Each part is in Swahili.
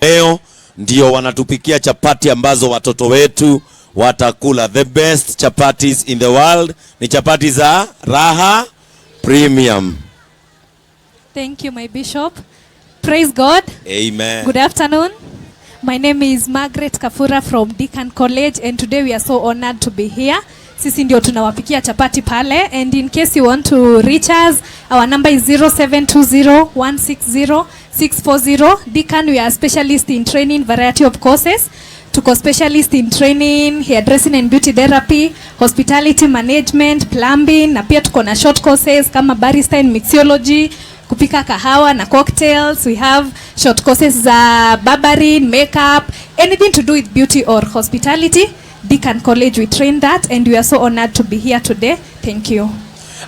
Leo ndio wanatupikia chapati ambazo watoto wetu watakula. The best chapatis in the world ni chapati za Raha Premium. Thank you, my bishop. Praise God. Amen. Good afternoon. My name is Margaret Kafura from Deacon College, and today we are so honored to be here. Sisi ndio tunawapikia chapati pale, and in case you want to reach us, our number is 0720 160 640. Deacon, we are specialist in training variety of courses. Tuko specialist in training hairdressing and beauty therapy, hospitality management, plumbing, na pia tuko na short courses kama barista and mixology, kupika kahawa na cocktails. We have short courses za barbering, makeup, anything to do with beauty or hospitality. Deacon College, we train that, and we are so honored to be here today. Thank you.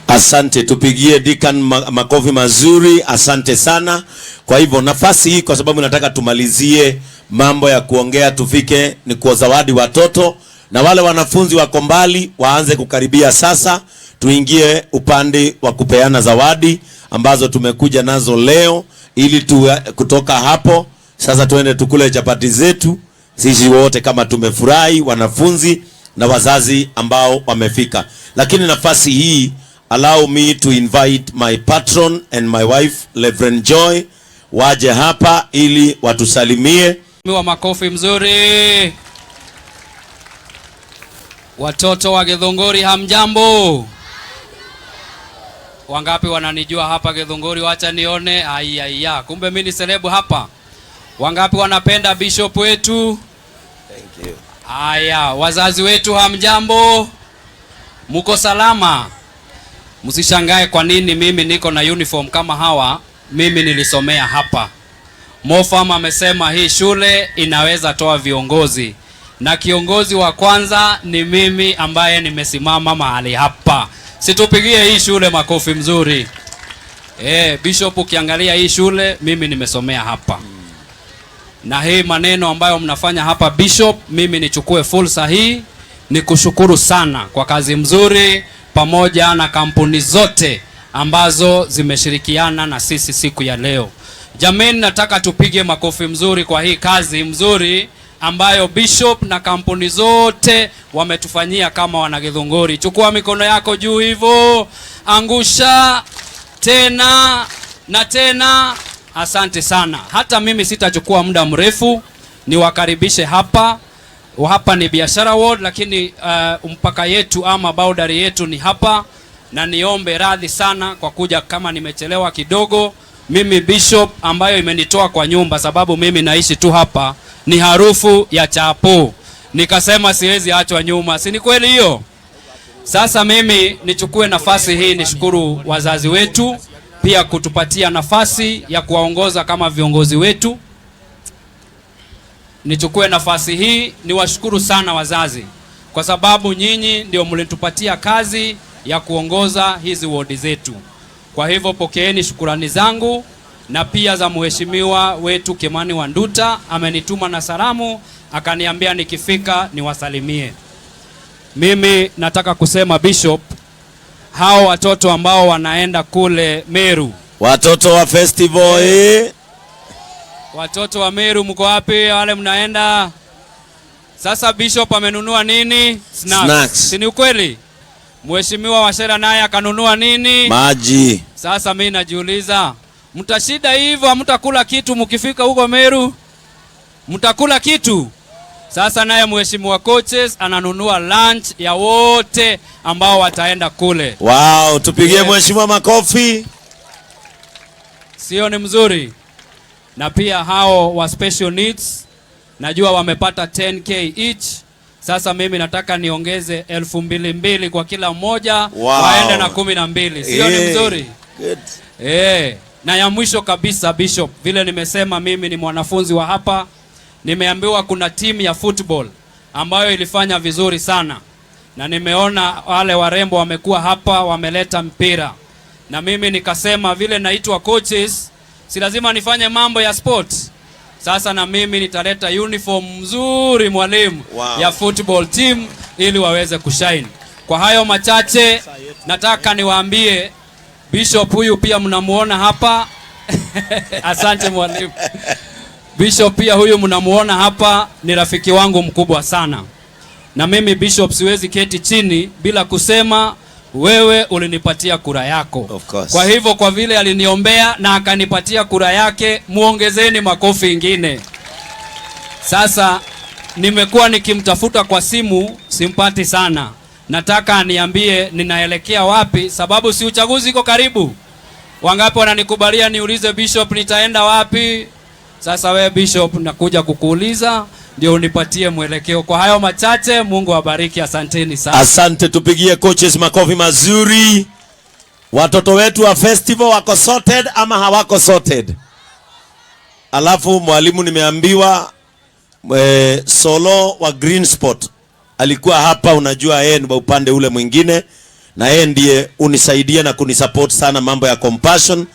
Asante, tupigie Deacon makofi mazuri. Asante sana. Kwa hivyo nafasi hii, kwa sababu nataka tumalizie mambo ya kuongea, tufike ni kuwazawadi watoto na wale wanafunzi wako mbali waanze kukaribia sasa. Tuingie upande wa kupeana zawadi ambazo tumekuja nazo leo, ili kutoka hapo sasa tuende tukule chapati zetu sisi wote kama tumefurahi, wanafunzi na wazazi ambao wamefika. Lakini nafasi hii, allow me to invite my patron and my wife, Reverend Joy, waje hapa ili watusalimie. Wa makofi mzuri. Watoto wa Githunguri, hamjambo? Wangapi wananijua hapa Githunguri? Wacha nione. Aiya, kumbe mimi ni celeb hapa. Wangapi wanapenda bishop wetu? Thank you. Aya, wazazi wetu, hamjambo? Muko salama? Msishangae kwa nini mimi niko na uniform kama hawa. Mimi nilisomea hapa. Mofam amesema hii shule inaweza toa viongozi, na kiongozi wa kwanza ni mimi ambaye nimesimama mahali hapa. Situpigie hii shule makofi mzuri. Bishop, ukiangalia hii shule mimi nimesomea hapa, na hii maneno ambayo mnafanya hapa, Bishop, mimi nichukue fursa hii nikushukuru sana kwa kazi mzuri pamoja na kampuni zote ambazo zimeshirikiana na sisi siku ya leo. Jamani, nataka tupige makofi mzuri kwa hii kazi mzuri ambayo Bishop na kampuni zote wametufanyia kama Wanagithunguri. Chukua mikono yako juu hivyo, angusha tena na tena. Asante sana. Hata mimi sitachukua muda mrefu, niwakaribishe hapa. Hapa ni Biashara Ward, lakini mpaka yetu ama boundary yetu ni hapa, na niombe radhi sana kwa kuja kama nimechelewa kidogo. Mimi Bishop, ambayo imenitoa kwa nyumba sababu mimi naishi tu hapa, ni harufu ya chapo, nikasema siwezi achwa nyuma, si ni kweli hiyo? Sasa mimi nichukue nafasi hii nishukuru wazazi wetu pia kutupatia nafasi ya kuwaongoza kama viongozi wetu. Nichukue nafasi hii niwashukuru sana wazazi kwa sababu nyinyi ndio mlitupatia kazi ya kuongoza hizi wodi zetu. Kwa hivyo pokeeni shukurani zangu na pia za mheshimiwa wetu Kimani Wanduta, amenituma na salamu akaniambia nikifika niwasalimie. Mimi nataka kusema, Bishop, hao watoto ambao wanaenda kule Meru, Watoto wa festival, eh? Watoto wa Meru, mko wapi? Wale mnaenda sasa. Bishop amenunua nini? Snacks. Snacks. Si ni ukweli? Mheshimiwa Wachera naye akanunua nini? Maji. Sasa mimi najiuliza, mtashinda hivyo, hamtakula kitu mkifika huko Meru? Mtakula kitu? Sasa naye mheshimiwa coaches ananunua lunch ya wote ambao wataenda kule. Wow, tupigie Yes. mheshimiwa makofi. Sio ni mzuri? Na pia hao wa special needs najua wamepata 10K each. Sasa mimi nataka niongeze 2,000 2,000 kwa kila mmoja, waende na 12. Sio ni mzuri? Good. Na ya mwisho kabisa, Bishop, vile nimesema mimi ni mwanafunzi wa hapa, nimeambiwa kuna timu ya football ambayo ilifanya vizuri sana, na nimeona wale warembo wamekuwa hapa wameleta mpira, na mimi nikasema vile naitwa coaches, si lazima nifanye mambo ya sports. Sasa na mimi nitaleta uniform mzuri, mwalimu, ya football team ili waweze kushine. Kwa hayo machache, nataka niwaambie Bishop huyu pia mnamuona hapa. Asante mwalimu. Bishop pia huyu mnamuona hapa ni rafiki wangu mkubwa sana. Na mimi Bishop siwezi keti chini bila kusema wewe ulinipatia kura yako. Of course. Kwa hivyo kwa vile aliniombea na akanipatia kura yake, muongezeni makofi ingine. Sasa nimekuwa nikimtafuta kwa simu, simpati sana. Nataka aniambie ninaelekea wapi, sababu si uchaguzi iko karibu. Wangapi wananikubalia niulize Bishop nitaenda wapi? Sasa we Bishop, nakuja kukuuliza ndio unipatie mwelekeo. Kwa hayo machache, Mungu awabariki, asanteni sana. Asante, tupigie coaches makofi mazuri. Watoto wetu wa festival wako sorted ama hawako sorted? Alafu mwalimu, nimeambiwa Solo wa Green Spot alikuwa hapa, unajua yeye ni wa upande ule mwingine, na yeye ndiye unisaidia na kunisupport sana mambo ya Compassion.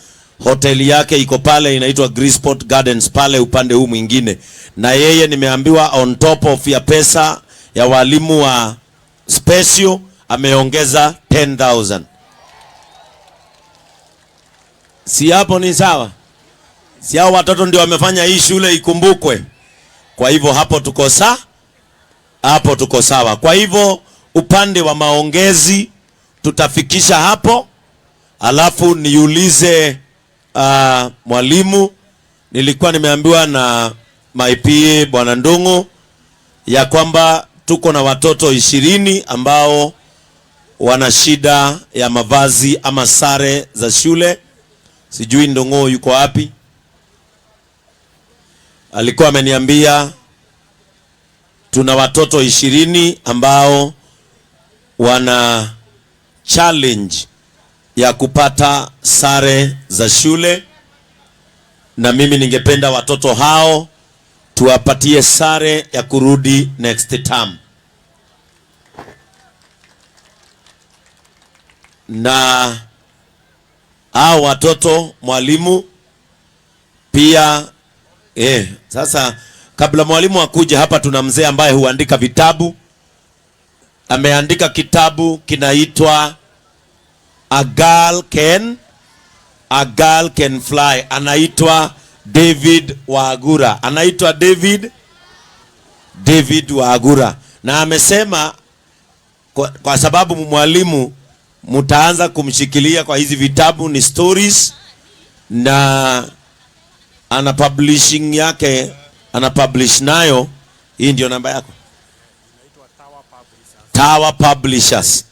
Hoteli yake iko pale inaitwa Green Spot Gardens pale upande huu mwingine, na yeye nimeambiwa on top of ya pesa ya walimu wa special ameongeza 10,000. Si hapo ni sawa? Si hao watoto ndio wamefanya hii shule ikumbukwe? Kwa hivyo hapo tuko sawa, hapo tuko sawa. Kwa hivyo upande wa maongezi tutafikisha hapo, alafu niulize mwalimu, nilikuwa nimeambiwa na my PA Bwana Ndungu ya kwamba tuko na watoto 20 ambao wana shida ya mavazi ama sare za shule. Sijui Ndungu yuko wapi? Alikuwa ameniambia tuna watoto 20 ambao wana challenge ya kupata sare za shule, na mimi ningependa watoto hao tuwapatie sare ya kurudi next term. Na hao watoto mwalimu pia sasa kabla mwalimu akuje hapa, tuna mzee ambaye huandika vitabu. Ameandika kitabu kinaitwa A Girl Can Fly. Anaitwa David Wagura. Anaitwa David Wagura. Na amesema kwa sababu mwalimu mtaanza kumshikilia kwa hizi vitabu ni stories, na ana publishing yake, ana publish nayo. Hii ndio namba yako, Tower Publishers.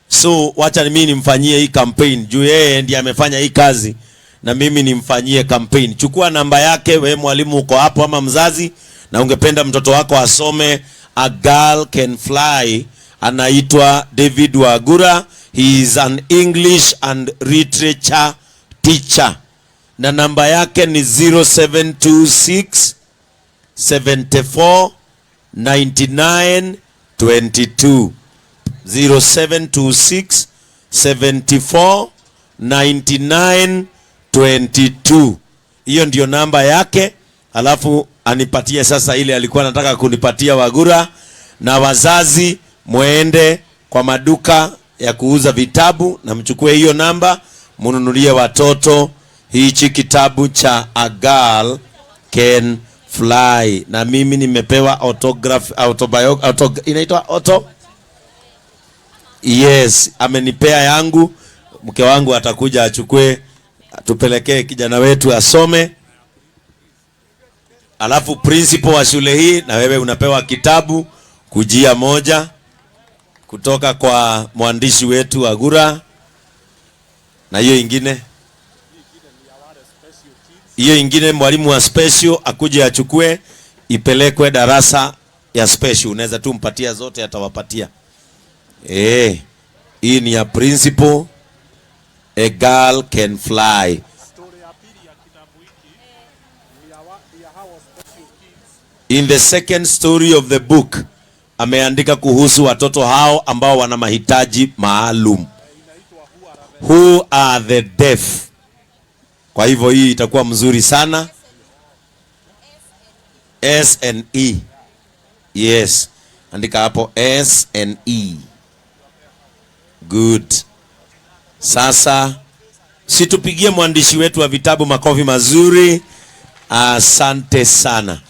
So wacha mimi nimfanyie hii campaign juu yeye ndiye amefanya hii kazi, na mimi nimfanyie campaign. Chukua namba yake, wewe mwalimu uko hapo ama mzazi na ungependa mtoto wako asome A Girl Can Fly, anaitwa David Wagura. He is an English and literature teacher, na namba yake ni 0726 74 99 22. 0726 74 99 22. Hiyo ndio namba yake. Alafu anipatie sasa ile alikuwa anataka kunipatia Wagura. Na wazazi muende kwa maduka ya kuuza vitabu na mchukue hiyo namba, mununulie watoto hichi kitabu cha A Girl Can Fly. Na mimi nimepewa autograph, inaitwa auto? Yes, amenipea yangu. Mke wangu atakuja achukue, tupelekee kijana wetu asome. Alafu principal wa shule hii, na wewe unapewa kitabu kujia moja kutoka kwa mwandishi wetu Wagura. Na hiyo ingine mwalimu wa special akuje achukue, ipelekwe darasa ya special. Unaweza tu mpatia zote, atawapatia. Hii ni ya principal, A Girl Can Fly. In the second story of the book, ameandika kuhusu watoto hao ambao wana mahitaji maalum, who are the deaf. Kwa hivyo hii itakuwa mzuri sana. S and E. Yes. Andika hapo S and E. Good. Sasa situpigie mwandishi wetu wa vitabu makofi mazuri. Asante sana.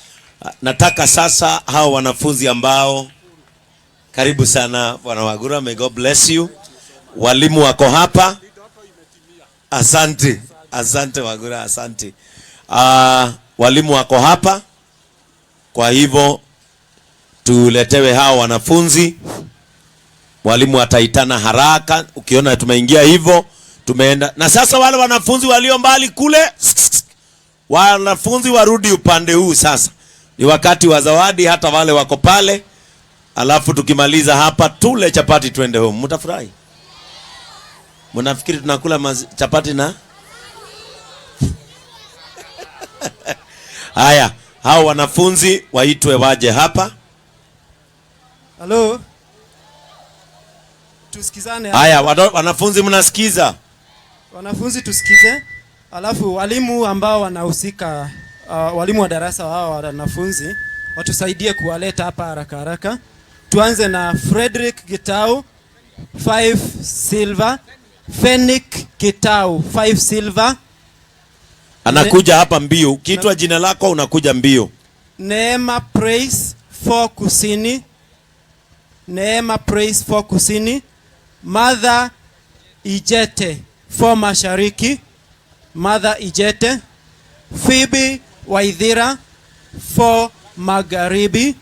Nataka sasa hao wanafunzi ambao, karibu sana, Bwana Wagura, may God bless you. Walimu wako hapa. Asante, asante Wagura, asante. Walimu wako hapa, kwa hivyo tuletewe hao wanafunzi. Walimu wataitana haraka. Ukiona tumeingia hivyo, tumeenda. Na sasa wale wanafunzi walio mbali kule, wanafunzi warudi upande huu sasa. Ni wakati wa zawadi, hata wale wako pale. Alafu tukimaliza hapa tule chapati twende home. Mtafurahi? Mnafikiri tunakula chapati na? Haya, hao wanafunzi waitwe waje hapa. Halo. Tusikizane. Haya, wanafunzi mnasikiza? Wanafunzi tusikize. Alafu walimu ambao wanahusika, walimu wa darasa wao wanafunzi watusaidie kuwaleta hapa haraka haraka. Tuanze na Frederick Gitau 5 silver, Fenick Gitau 5 silver. Anakuja hapa mbio. Ukiitwa jina lako unakuja mbio. Neema Praise 4 Kusini. Neema Praise 4 Kusini. Mother Ijete 4 Mashariki. Mother Ijete. Phoebe Waithira 4 Magharibi.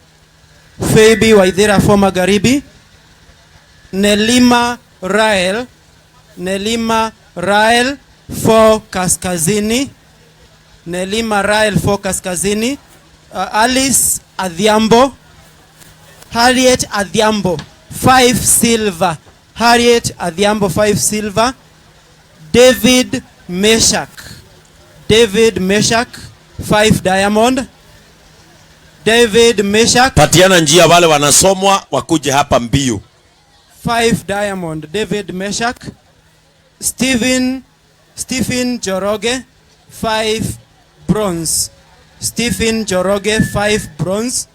Phoebe Waithira 4 Magharibi. Nelima Rael. Nelima Rael 4 Kaskazini. Nelima Rael 4 Kaskazini. Alice Adhiambo. Harriet Adhiambo 5 silver. Harriet Adhiambo 5 silver. David Meshak. David Meshak 5 diamond. David Meshak. Patiana njia wale wanasomwa wakuje hapa mbio. 5 diamond. David Meshak. Stephen Joroge 5 bronze. Stephen Joroge 5 bronze.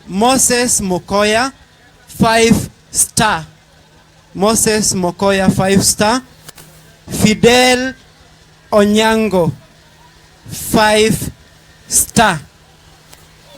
Moses Mokoya 5 star. Moses Mokoya 5 star. Fidel Onyango 5 star.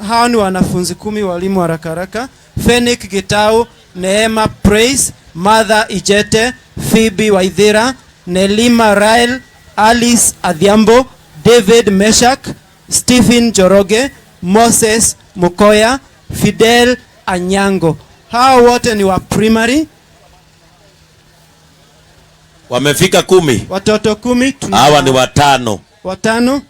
Hao ni wanafunzi 10, walimu haraka haraka. Fenick Gitau, Neema Praise, Mother Ijete, Phoebe Waithira, Nelima Rael, Alice Adhiambo, David Meshak, Stephen Joroge, Moses Mukoya, Fidel Anyango. Hao wote ni wa primary. Wamefika 10. Watoto 10. Hawa ni 5. 5.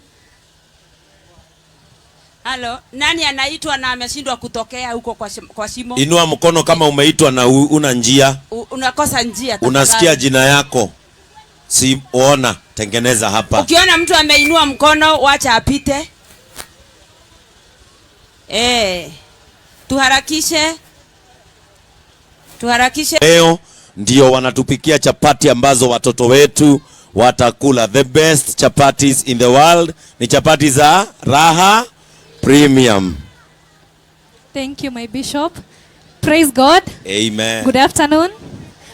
Halo, nani anaitwa na ameshindwa kutokea huko kwa shimo? Inua mkono kama umeitwa na una njia. Unakosa njia tafadhali. Unasikia jina yako. Si ona, tengeneza hapa. Ukiona mtu ameinua mkono, wacha apite. Tuharakishe. Tuharakishe. Leo ndio wanatupikia chapati ambazo watoto wetu watakula. The best chapatis in the world ni chapati za Raha Premium. Thank you, my bishop. Praise God. Amen. Good afternoon.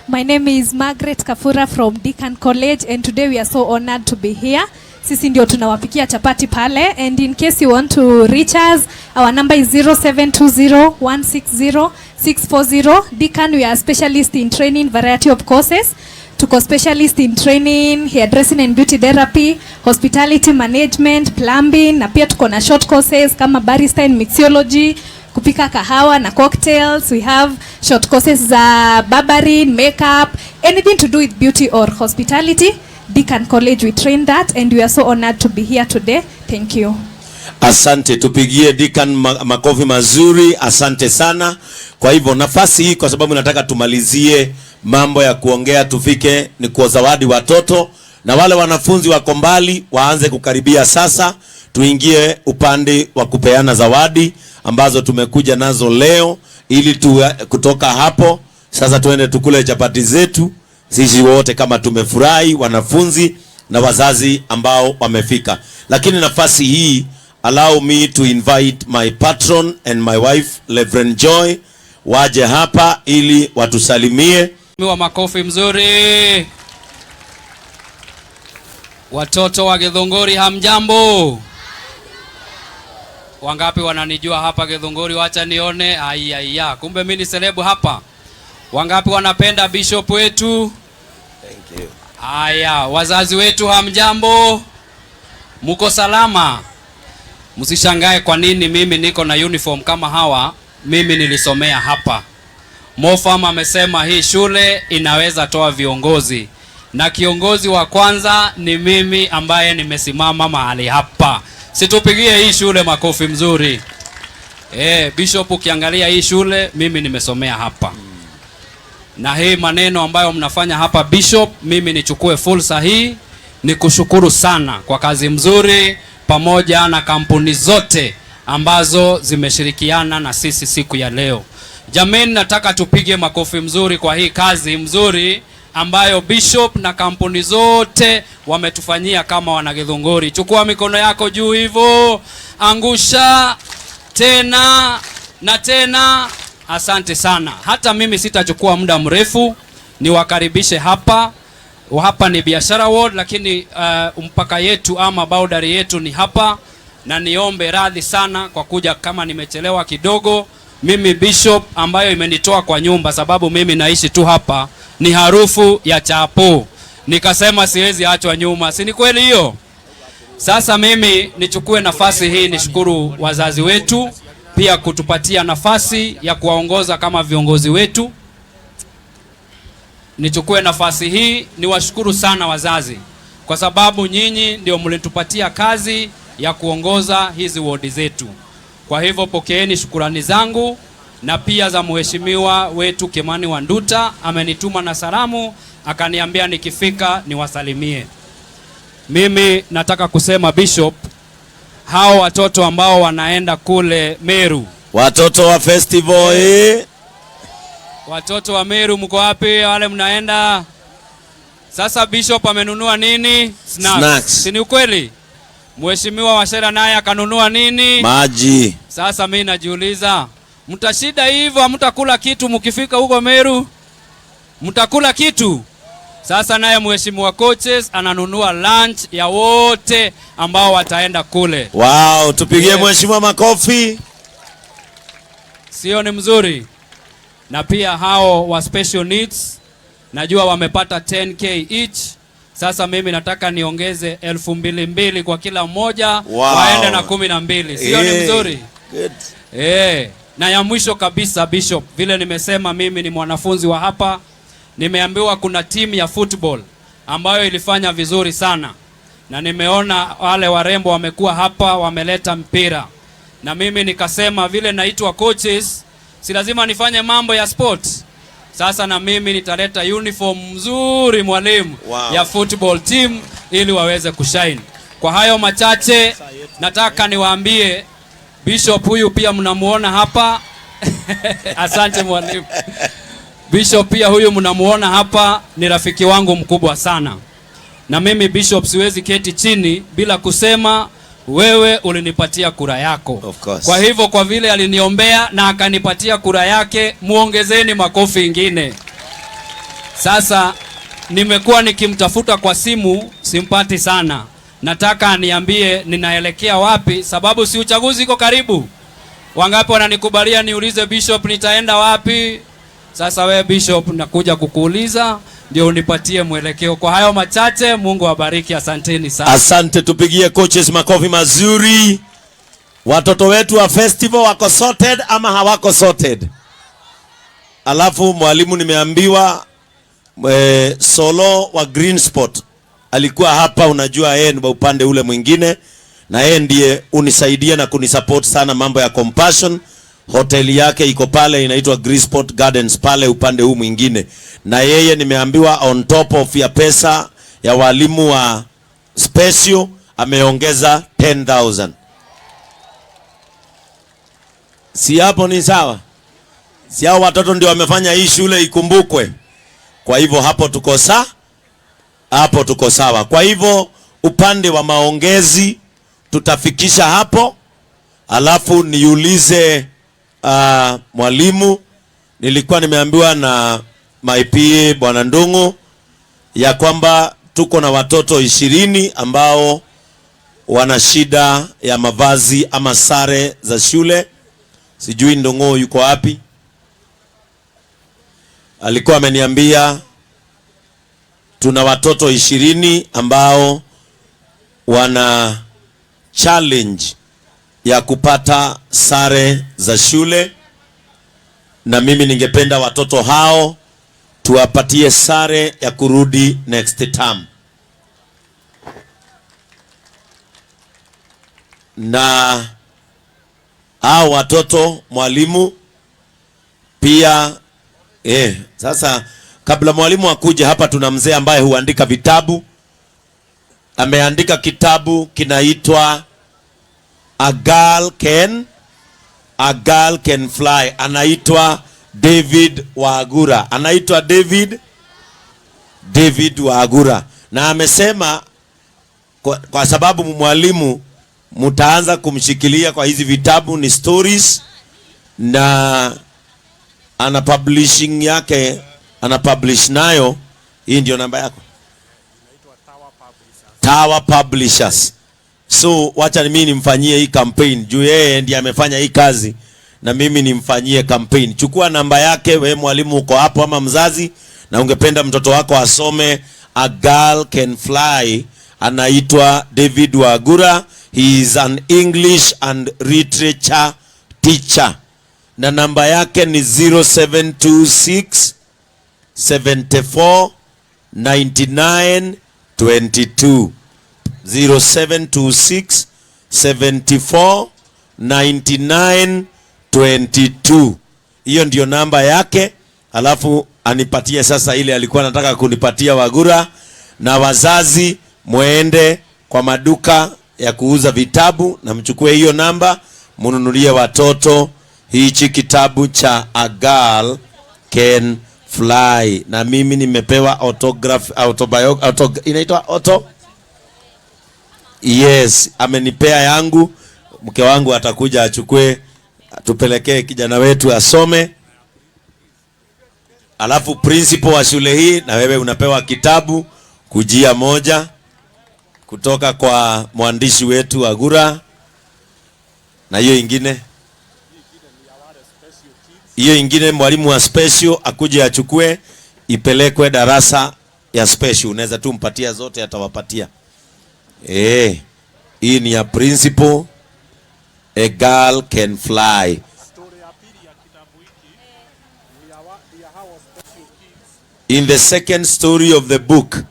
My name is Margaret Kafura from Deacon College, and today we are so honored to be here. Sisi ndio tunawapikia chapati pale, and in case you want to reach us, our number is 0720-160-640. Deacon, we are specialist in training variety of courses. Tuko specialist in training, hairdressing and beauty therapy, hospitality management, plumbing, na pia tuko na short courses kama barista and mixology, kupika kahawa na cocktails. We have short courses za barbering, makeup, anything to do with beauty or hospitality. Deacon College, we train that, and we are so honored to be here today. Thank you. Asante, tupigie Deacon makofi mazuri. Asante sana. Kwa hivyo nafasi hii, kwa sababu nataka tumalizie mambo ya kuongea, tufike ni kwa zawadi watoto na wale wanafunzi wako mbali waanze kukaribia sasa. Tuingie upande wa kupeana zawadi ambazo tumekuja nazo leo, ili kutoka hapo sasa tuende tukule chapati zetu sisi wote kama tumefurahi, wanafunzi na wazazi ambao wamefika. Lakini nafasi hii, allow me to invite my patron and my wife Reverend Joy waje hapa ili watusalimie. Wa makofi mzuri. Watoto wa Githunguri hamjambo? Wangapi wananijua hapa Githunguri? Wacha nione. Aiya, kumbe mimi ni celeb hapa. Wangapi wanapenda bishop wetu? Thank you. Haya, wazazi wetu hamjambo? Muko salama? Msishangae kwa nini mimi niko na uniform kama hawa. Mimi nilisomea hapa. Mofam amesema hii shule inaweza toa viongozi, na kiongozi wa kwanza ni mimi ambaye nimesimama mahali hapa. Situpigie hii shule makofi mzuri. Bishop, ukiangalia hii shule mimi nimesomea hapa. Na hii maneno ambayo mnafanya hapa Bishop, mimi nichukue fursa hii nikushukuru sana kwa kazi mzuri pamoja na kampuni zote ambazo zimeshirikiana na sisi siku ya leo. Jameni, nataka tupige makofi mzuri kwa hii kazi mzuri ambayo Bishop na kampuni zote wametufanyia kama wanagithunguri. Chukua mikono yako juu hivyo, angusha tena na tena. Asante sana. Hata mimi sitachukua muda mrefu, niwakaribishe hapa. Hapa ni Biashara Ward, lakini mpaka yetu ama boundary yetu ni hapa, na niombe radhi sana kwa kuja kama nimechelewa kidogo. Mimi Bishop, ambayo imenitoa kwa nyumba sababu mimi naishi tu hapa, ni harufu ya chapo. Nikasema siwezi achwa nyuma, si ni kweli hiyo? Sasa mimi nichukue nafasi hii nishukuru wazazi wetu pia kutupatia nafasi ya kuwaongoza kama viongozi wetu. Nichukue nafasi hii niwashukuru sana wazazi kwa sababu nyinyi ndio mlitupatia kazi ya kuongoza hizi wodi zetu. Kwa hivyo pokeeni shukurani zangu na pia za mheshimiwa wetu Kimani Wanduta. Amenituma na salamu akaniambia nikifika niwasalimie. Mimi nataka kusema Bishop, hao watoto ambao wanaenda kule Meru, Watoto wa festival eh. Watoto wa Meru mko wapi? Wale mnaenda sasa. Bishop amenunua nini? Snacks. Snacks. Si ni ukweli? Mheshimiwa Wachera naye akanunua nini? Maji. Sasa mimi najiuliza, mtashinda hivyo, hamtakula kitu mkifika huko Meru? Mtakula kitu? Sasa naye mheshimiwa coaches ananunua lunch ya wote ambao wataenda kule. Wow, tupigie Yes. mheshimiwa makofi. Sio ni mzuri? Na pia hao wa special needs najua wamepata 10K each. Sasa mimi nataka niongeze 2,000 kwa kila mmoja. Waende na 12. Sio ni mzuri? Good. Na ya mwisho kabisa Bishop, vile nimesema mimi ni mwanafunzi wa hapa. Nimeambiwa kuna timu ya football ambayo ilifanya vizuri sana, na nimeona wale warembo wamekuwa hapa wameleta mpira, na mimi nikasema vile naitwa coaches, si lazima nifanye mambo ya sport. Sasa na mimi nitaleta uniform mzuri mwalimu, ya football team ili waweze kushine. Kwa hayo machache nataka niwaambie Bishop huyu pia mnamuona hapa. Asante mwalimu. Bishop pia huyu mnamuona hapa ni rafiki wangu mkubwa sana. Na mimi Bishop siwezi keti chini bila kusema wewe ulinipatia kura yako. Of course. Kwa hivyo kwa vile aliniombea na akanipatia kura yake, muongezeni makofi ingine. Sasa nimekuwa nikimtafuta kwa simu, simpati sana. Nataka aniambie ninaelekea wapi, sababu si uchaguzi iko karibu. Wangapi wananikubalia niulize Bishop nitaenda wapi? Sasa we Bishop, nakuja kukuuliza ndio unipatie mwelekeo. Kwa hayo machache, Mungu awabariki, asanteni sana. Asante, tupigie coaches makofi mazuri. Watoto wetu wa festival wako sorted ama hawako sorted? Alafu mwalimu, nimeambiwa Solo wa Green Spot alikuwa hapa, unajua yeye ni wa upande ule mwingine, na yeye ndiye unisaidia na kunisupport sana mambo ya Compassion. Hoteli yake iko pale inaitwa Green Spot Gardens pale upande huu mwingine, na yeye nimeambiwa on top of ya pesa ya walimu wa special ameongeza 10,000. Si hapo ni sawa? Si hao watoto ndio wamefanya hii shule ikumbukwe? Kwa hivyo hapo tuko sawa, hapo tuko sawa. Kwa hivyo upande wa maongezi tutafikisha hapo, alafu niulize mwalimu, nilikuwa nimeambiwa na my PA Bwana Ndungu ya kwamba tuko na watoto 20 ambao wana shida ya mavazi ama sare za shule. Sijui Ndongo yuko wapi. Alikuwa ameniambia tuna watoto 20 ambao wana challenge ya kupata sare za shule, na mimi ningependa watoto hao tuwapatie sare ya kurudi next term. Na hao watoto mwalimu pia sasa kabla mwalimu akuje hapa, tuna mzee ambaye huandika vitabu. Ameandika kitabu kinaitwa A Girl Can, A Girl Can Fly. Anaitwa David Wagura. Anaitwa David Wagura. Na amesema kwa sababu mwalimu mtaanza kumshikilia kwa hizi vitabu ni stories, na ana publishing yake, ana publish nayo. Hii ndio namba yako, Tower Publishers. So wacha mimi nimfanyie hii campaign juu yeye ndiye amefanya hii kazi, na mimi nimfanyie campaign. Chukua namba yake, wewe mwalimu uko hapo ama mzazi na ungependa mtoto wako asome A Girl Can Fly. Anaitwa David Wagura. He is an English and literature teacher. Na namba yake ni 0726 74 99 22. 0726 74 99 22. Hiyo ndio namba yake. Alafu anipatie sasa ile alikuwa anataka kunipatia Wagura. Na wazazi muende kwa maduka ya kuuza vitabu na mchukue hiyo namba, mununulie watoto hichi kitabu cha A Girl Can Fly. Na mimi nimepewa autograph, inaitwa auto? Yes, amenipea yangu. Mke wangu atakuja achukue, tupelekee kijana wetu asome. Alafu principal wa shule hii, na wewe unapewa kitabu kujia moja kutoka kwa mwandishi wetu Wagura. Na hiyo ingine, hiyo ingine mwalimu wa special akuje achukue, ipelekwe darasa ya special. Unaweza tu mpatia zote, atawapatia. Hii ni ya principal, A Girl Can Fly. In the second story of the book,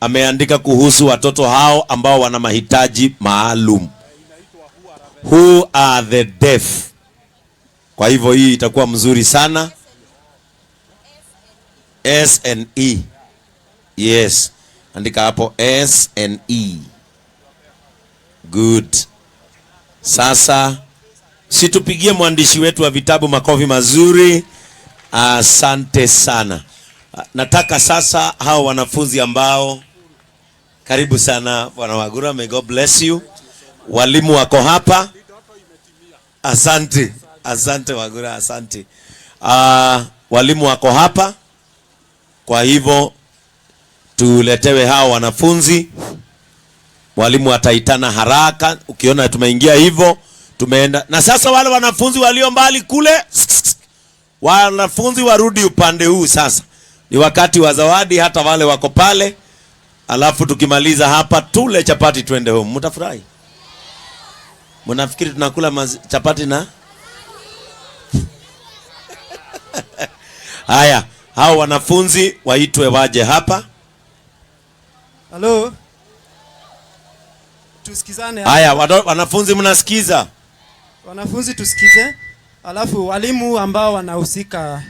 ameandika kuhusu watoto hao ambao wana mahitaji maalum. Who are the deaf. Kwa hivyo hii itakuwa mzuri sana. S&E. Yes. Andika hapo S&E. Good. Sasa situpigie mwandishi wetu wa vitabu makofi mazuri. Asante sana. Nataka sasa hao wanafunzi ambao, karibu sana Bwana Wagura, may God bless you. Walimu wako hapa. Asante. Asante Wagura, asante. Walimu wako hapa. Kwa hivyo tuletewe hao wanafunzi. Walimu wataitana haraka. Ukiona tumeingia hivyo, tumeenda. Na sasa wale wanafunzi walio mbali kule, wanafunzi warudi upande huu sasa. Ni wakati wa zawadi, hata wale wako pale. Alafu tukimaliza hapa tule chapati twende home. Mtafurahi? Mnafikiri tunakula chapati na? Haya, hao wanafunzi waitwe waje hapa. Hello. Tusikizane. Haya, wanafunzi mnasikiza? Wanafunzi tusikize. Alafu walimu ambao wanahusika,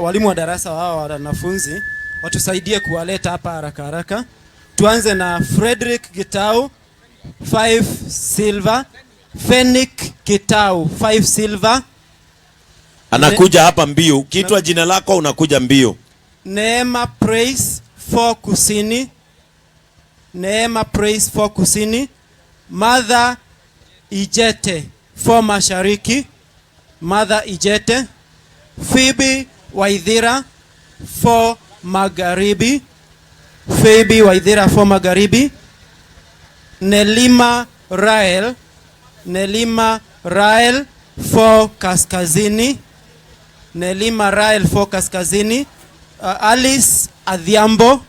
walimu wa darasa wao wanafunzi watusaidie kuwaleta hapa haraka haraka. Tuanze na Frederick Gitau 5 silver, Fenick Gitau 5 silver. Anakuja hapa mbio. Ukiitwa jina lako unakuja mbio. Neema Praise 4 Kusini. Neema Praise 4 Kusini. Mother Ijete 4 Mashariki. Mother Ijete. Phoebe Waithira 4 Magharibi. Phoebe Waithira 4 Magharibi. Nelima Rael, Nelima Rael 4 Kaskazini, Nelima Rael 4 Kaskazini, Alice Adhiambo,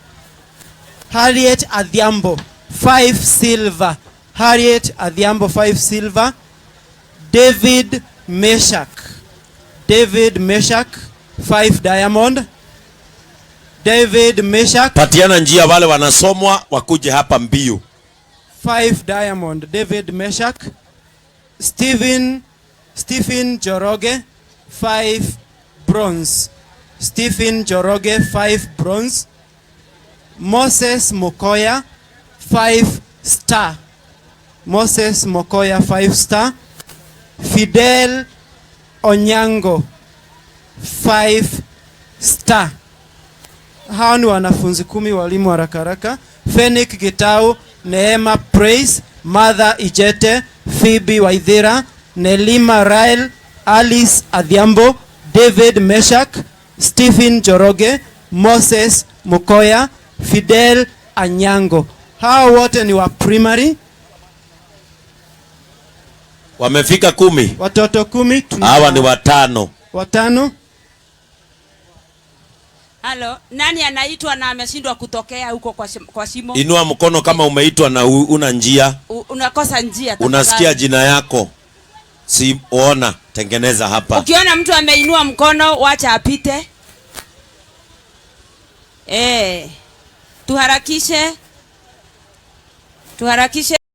Harriet Adhiambo 5 Silver, Harriet Adhiambo 5 Silver, David Meshak, David Meshak 5 Diamond, David Meshak Patiana njia, wale wanasomwa wakuje hapa mbio. 5 Diamond, David Meshak, Stephen Njoroge 5 Bronze, Stephen Njoroge 5 Bronze, Moses Mokoya 5 Star, Moses Mokoya 5 Star, Fidel Onyango 5 Star. Hao ni wanafunzi 10, walimu haraka haraka. Fenik Gitau, Neema Praise, Martha Ijete, Phoebe Waithira, Nelima Rael, Alice Adhiambo, David Meshak, Stephen Njoroge, Moses Mukoya, Fidel Anyango. Hao wote ni wa primary. Wamefika 10. Watoto 10. Hawa ni 5. 5. Halo, nani anaitwa na ameshindwa kutokea huko kwa shimo? Inua mkono kama umeitwa na una njia. Unakosa njia, tafadhali. Unasikia jina yako. Si ona, tengeneza hapa. Ukiona mtu ameinua mkono, wacha apite. Tuharakishe. Tuharakishe.